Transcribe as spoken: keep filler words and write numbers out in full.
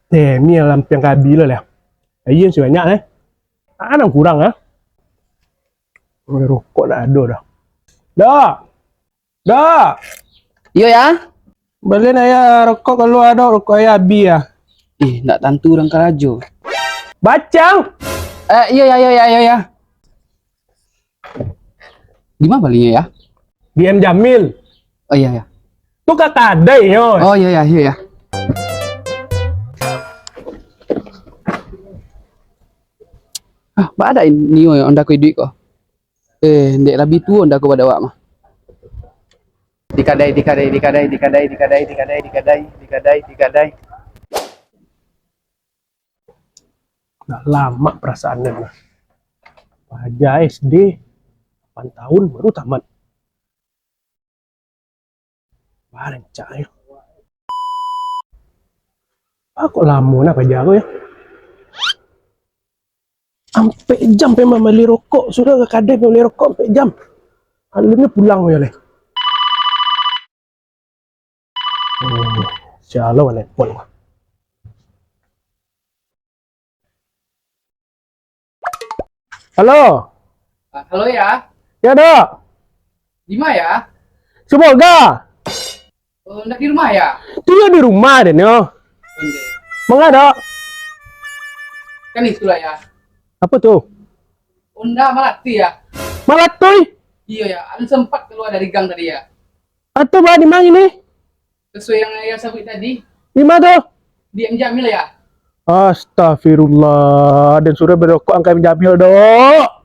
Eh, mi lampiang ka abih lo lah. Aia masih banyak, eh. Ah, nan kurang, ah. Rokok ndak ado doh. Dok! Dok! Iyo, ya? Balian aia rokok kalua, Dok. Rokok aia abih, ah. Ih, ndak tantu urang karajo. Bacang! Eh, iyo, ya, iyo, ya, iyo, ya. Di ma balinyo, ya? Di M Jamil. Oh, iyo, ya. Tu ka kadainyo. Oh, iyo, ya, iyo, ya. Ah, baa dak nio onda ko iduik ko? Eh, ndek labiah tuo onda ko pado awak mah. Di kadai, di kadai, di kadai. Lah lamak parasaan den lah. Paja S D, lapan taun baru tamat. Wah, rancak yo. Ah, kok lamo nah paja ko yo? Ampek jam pai mambali rokok, sudah ka kadai pai mambali rokok ampek jam. Alunnyo pulang yo leh. Hmm, sia lo manelpon. Halo. Ah, halo, ya. Ya, Dok. Di ma, ya? Sumoga. Oh, ndak di rumah, ya? Tu yo di rumah den yo. Onde. Manga, Dok? Kan itulah, ya. Apo tu? Onda malatui, ya. Malatui? Iyo, ya. Alun sempat kalua dari gang tadi, ya. Atau baa di ma kini? Sesuai yang Ayah sabuik tadi. Di ma tu? Di M Jamil, ya. Astagfirullah, den suruah barokok ang ka M Jamil, Dok.